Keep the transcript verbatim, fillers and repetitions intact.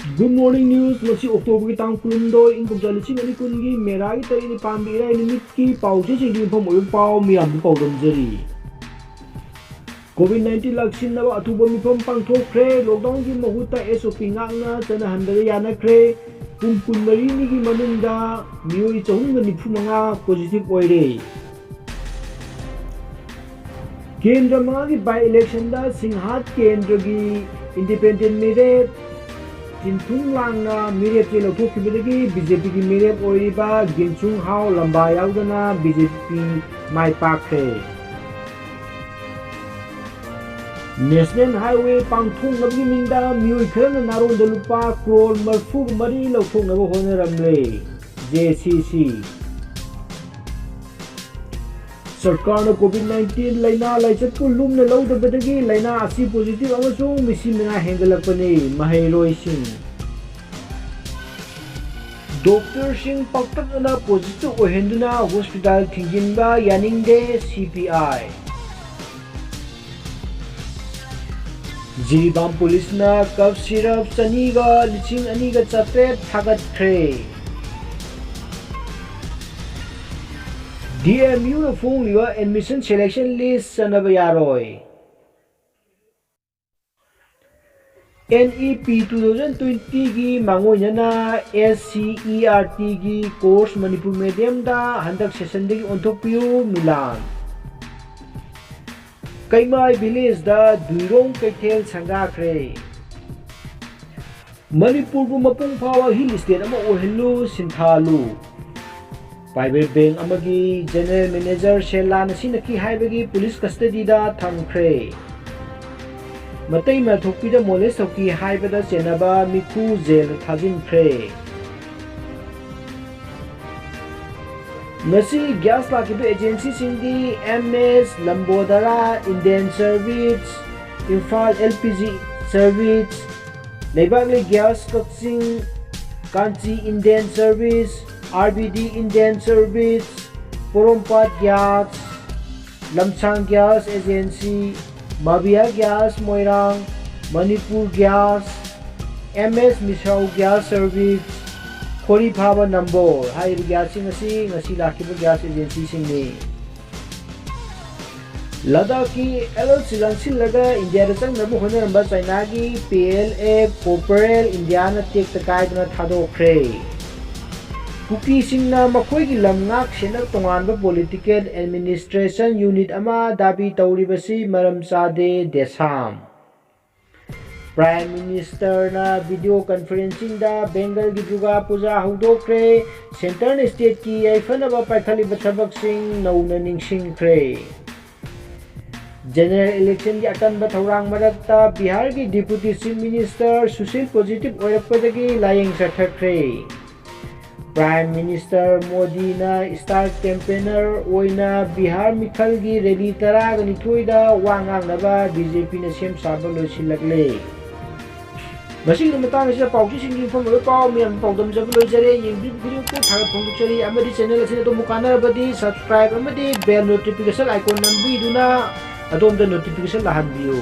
Good morning news, ꯉꯁꯤ October ꯒꯤ ꯇꯥꯡ ꯀꯨꯟꯍꯨꯝꯗꯣꯏ, ꯏꯪ ꯀꯨꯝꯖꯥ ꯂꯤꯁꯤꯡ ꯑꯅꯤ ꯀꯨꯟꯒꯤ ꯃꯦꯔꯥꯒꯤ ꯇꯔꯦꯠꯅꯤ ꯄꯥꯟꯕ ꯏꯔꯥꯏ ꯅꯨꯃꯤꯠꯀꯤ ꯄꯥꯎ ꯆꯦꯁꯤꯡꯒꯤ ꯌꯨꯝꯐꯝ ꯑꯣꯏꯕ ꯄꯥꯎ ꯃꯤꯌꯥꯝꯗ ꯄꯥꯎꯗꯝꯖꯔꯤ꯫ COVID nineteen ꯂꯥꯛꯁꯤꯟꯅꯕ ꯑꯊꯨꯕ ꯃꯤꯐꯝ ꯄꯥꯡꯊꯣꯛꯈ꯭ꯔꯦ꯫ Lockdown ꯒꯤ ꯃꯍꯨꯠꯇ S O P ꯉꯥꯛꯅ ꯆꯠꯅꯍꯟꯕꯗ ꯌꯥꯅꯈ꯭ꯔꯦ꯫ ꯄꯨꯡ ꯀꯨꯟꯃꯔꯤꯅꯤꯒꯤ ꯃꯅꯨꯡꯗ ꯃꯤꯑꯣꯏ ꯆꯍꯨꯝꯒ ꯅꯤꯐꯨ ꯃꯉꯥ positive ꯑꯣꯏꯔꯦ꯫ ꯀꯦꯟꯗ꯭ꯔ ꯃꯉꯥꯒꯤ by election ꯗ ꯁꯤꯡꯍꯥꯠ ꯀꯦꯟꯗ꯭ꯔꯒꯤ independent ꯃꯤꯔꯦꯞ ꯆꯤꯟꯊꯨꯡ ꯂꯥꯡꯅ ꯃꯤꯔꯦꯞ ꯆꯦ ꯂꯧꯊꯣꯛꯈꯤꯕꯗꯒꯤ B J P ꯒꯤ ꯃꯤꯔꯦꯞ ꯑꯣꯏꯔꯤꯕ ꯒꯤꯟꯁꯨꯡ ꯍꯥꯎ ꯂꯝꯕꯥ ꯌꯥꯎꯗꯅ B J P ꯃꯥꯏ ꯄꯥꯛꯈ꯭ꯔꯦ꯫ National Highway ꯄꯥꯡꯊꯣꯛꯅꯕꯒꯤ ꯃꯤꯡꯗ ꯃꯤꯑꯣꯏ ꯈꯔꯅ ꯅꯥꯔꯣꯟꯗ ꯂꯨꯄꯥ ꯀ꯭ꯔꯣꯔ ꯃꯔꯤꯐꯨ ꯃꯔꯤ ꯂꯧꯊꯣꯛꯅꯕ ꯍꯣꯠꯅꯔꯝꯂꯦ꯫ J C C꯫ ꯁꯔꯀꯥꯔꯅ COVID nineteen ꯂꯥꯏꯅꯥ ꯂꯥꯏꯆꯠꯄꯨ ꯂꯨꯝꯅ ꯂꯧꯗꯕꯗꯒꯤ ꯂꯥꯏꯅꯥ ꯑꯁꯤ positive ꯑꯃꯁꯨꯡ ꯃꯤꯁꯤ ꯃꯤꯅꯥ ꯍꯦꯟꯒꯠꯂꯛꯄꯅꯤ꯫ ꯃꯍꯩꯔꯣꯏꯁꯤꯡ꯫ Doctor ꯁꯤꯡ ꯄꯥꯛꯇꯛꯅꯅ positive ꯑꯣꯏꯍꯟꯗꯨꯅ hospital ꯊꯤꯡꯖꯤꯟꯕ ꯌꯥꯅꯤꯡꯗꯦ, C P I꯫ ꯖꯤꯔꯤꯕꯥꯝ ꯄꯨꯂꯤꯁꯅ cough syrup ꯆꯅꯤꯒ ꯂꯤꯁꯤꯡ ꯑꯅꯤꯒ ꯆꯥꯇ꯭ꯔꯦꯠ ꯊꯥꯒꯠꯈ꯭ꯔꯦ꯫ D M U ꯅ ꯐꯣꯡꯂꯤꯕ admission selection list ꯆꯠꯅꯕ ꯌꯥꯔꯣꯏ꯫ N E P two thousand twenty ꯒꯤ ꯃꯥꯡꯑꯣꯏꯅꯅ S C E R T ꯒꯤ course ꯃꯅꯤꯄꯨꯔ medium ꯗ ꯍꯟꯗꯛ session ꯗꯒꯤ ꯑꯣꯟꯊꯣꯛꯄꯤꯌꯨ꯫ ꯃꯤꯂꯥꯟ꯫ ꯀꯩꯃꯥꯏ village ꯗ ꯗꯨꯏꯔꯣꯡ ꯀꯩꯊꯦꯜ ꯁꯪꯒꯥꯈ꯭ꯔꯦ꯫ ꯃꯅꯤꯄꯨꯔꯕꯨ ꯃꯄꯨꯡ ꯐꯥꯕ hill state ꯑꯃ ꯑꯣꯏꯍꯜꯂꯨ, ꯁꯤꯟꯊꯥꯂꯨ꯫ Private bank ꯑꯃꯒꯤ general manager ꯁꯦꯜ ꯂꯥꯟꯅ ꯁꯤꯖꯤꯟꯅꯈꯤ ꯍꯥꯏꯕꯒꯤ police custody ꯗ ꯊꯝꯈ꯭ꯔꯦ꯫ ꯃꯇꯩ ꯃꯊꯣꯛꯄꯤꯗ molest ꯇꯧꯈꯤ ꯍꯥꯏꯕꯗ ꯆꯦꯟꯅꯕ ꯃꯤꯈꯨ jail ꯗ ꯊꯥꯖꯤꯟꯈ꯭ꯔꯦ꯫ ꯉꯁꯤ gas ꯂꯥꯛꯈꯤꯕ agency ꯁꯤꯡꯗꯤ M S, ꯂꯝꯕꯣꯗꯔꯥ, Indian Service, Imphal L P G Service, ꯂꯩꯕꯥꯛꯂꯩ Gas ꯀꯛꯆꯤꯡ, ꯀꯥꯟꯆꯤ Indian Service, R B D Indian Service, ꯄꯣꯔꯣꯝꯄꯥꯠ Gas, ꯂꯝꯁꯥꯡ Gas Agency, ꯃꯥꯕꯤꯌꯥ Gas ꯃꯣꯏꯔꯥꯡ, ꯃꯅꯤꯄꯨꯔ Gas, ꯑꯦꯝ ꯑꯦꯁ ꯃꯤꯁꯥꯎ ꯒ꯭ꯌꯥꯁ ꯁꯔꯚꯤꯁ, ꯈꯣꯔꯤ ꯐꯥꯕ ꯅꯝꯕꯣꯜ ꯍꯥꯏꯔꯤꯕ ꯒ꯭ꯌꯥꯁꯁꯤꯡ ꯑꯁꯤ ꯉꯁꯤ ꯂꯥꯛꯈꯤꯕ ꯒ꯭ꯌꯥꯁ ꯑꯦꯖꯦꯟꯁꯤꯁꯤꯡꯅꯤ꯫ ꯂꯗꯥꯈꯀꯤ ꯑꯦꯜ ꯑꯦꯜ ꯁꯤ ꯂꯥꯟꯁꯤꯜꯂꯒ ꯏꯟꯗꯤꯌꯥꯗ ꯆꯪꯅꯕ ꯍꯣꯠꯅꯔꯝꯕ ꯆꯥꯏꯅꯥꯒꯤ ꯄꯤ ꯑꯦꯜ ꯑꯦ ꯀꯣꯄꯔꯦꯜ ꯏꯟꯗꯤꯌꯥꯅ ꯇꯦꯛꯇ ꯀꯥꯏꯗꯅ ꯊꯥꯗꯣꯛꯈ꯭ꯔꯦ꯫ ꯀꯨꯀꯤꯁꯤꯡꯅ ꯃꯈꯣꯏꯒꯤ ꯂꯝ ꯉꯥꯛ ꯁꯦꯟꯅ ꯇꯣꯉꯥꯟꯕ ꯄꯣꯂꯤꯇꯤꯀꯦꯜ ꯑꯦꯗꯃꯤꯅꯤꯁꯇ꯭ꯔꯦꯁꯟ ꯌꯨꯅꯤꯠ ꯑꯃ ꯗꯥꯕꯤ ꯇꯧꯔꯤꯕꯁꯤ ꯃꯔꯝ ꯆꯥꯗꯦ, ꯗꯦꯁꯥꯝ꯫ Prime ꯃꯤꯅꯤꯁꯇꯔꯅ video ꯀꯟꯐꯔꯦꯟꯁꯤꯡꯗ ꯕꯦꯡꯒꯜꯒꯤ Durga Puja ꯍꯧꯗꯣꯛꯈ꯭ꯔꯦ꯫ ꯁꯦꯟꯇꯔꯅ ꯁ꯭ꯇꯦꯠꯀꯤ ꯌꯥꯏꯐꯅꯕ ꯄꯥꯏꯈꯠꯂꯤꯕ ꯊꯕꯛꯁꯤꯡ ꯅꯧꯅ ꯅꯤꯡꯁꯤꯡꯈ꯭ꯔꯦ꯫ ꯖꯦꯅꯔꯦꯜ ꯏꯂꯦꯛꯁꯟꯒꯤ ꯑꯀꯟꯕ ꯊꯧꯔꯥꯡ ꯃꯔꯛꯇ ꯕꯤꯍꯥꯔꯒꯤ deputy chief minister Sushil positive ꯑꯣꯏꯔꯛꯄꯗꯒꯤ ꯂꯥꯏꯌꯦꯡ ꯆꯠꯊꯈ꯭ꯔꯦ꯫ ꯄ꯭ꯔꯥꯏꯝ ꯃꯤꯅꯤꯁꯇꯔ ꯃꯣꯗꯤꯅ ꯁ꯭ꯇꯥꯔ ꯀꯦꯝꯄꯦꯅꯔ ꯑꯣꯏꯅ ꯕꯤꯍꯥꯔ ꯃꯤꯈꯜꯒꯤ ꯔꯦꯂꯤ ꯇꯔꯥꯒ ꯅꯤꯊꯣꯏꯗ ꯋꯥ ꯉꯥꯡꯅꯕ ꯕꯤ ꯖꯦ ꯄꯤꯅ ꯁꯦꯝ ꯁꯥꯕ ꯂꯣꯏꯁꯤꯜꯂꯛꯂꯦ꯫ ꯃꯁꯤꯒꯤ ꯃꯇꯥꯡ ꯑꯁꯤꯗ ꯄꯥꯎꯆꯦꯁꯤꯡꯒꯤ ꯌꯨꯝꯐꯝ ꯑꯣꯏꯕ ꯄꯥꯎ ꯃꯌꯥꯝ ꯄꯥꯎꯗꯝꯖꯕ ꯂꯣꯏꯖꯔꯦ꯫ ꯌꯦꯡꯕꯤꯕ ꯈꯨꯗꯤꯡꯃꯛꯄꯨ ꯊꯥꯒꯠ ꯐꯣꯡꯗꯣꯛꯆꯔꯤ꯫ ꯑꯃꯗꯤ ꯆꯦꯅꯦꯜ ꯑꯁꯤꯅ ꯑꯗꯣꯝꯕꯨ ꯀꯥꯟꯅꯔꯕꯗꯤ subscribe ꯑꯃꯗꯤ bell notification icon ꯅꯝꯕꯤꯗꯨꯅ ꯑꯗꯣꯝꯗ notification ꯂꯥꯛꯍꯟꯕꯤꯌꯨ꯫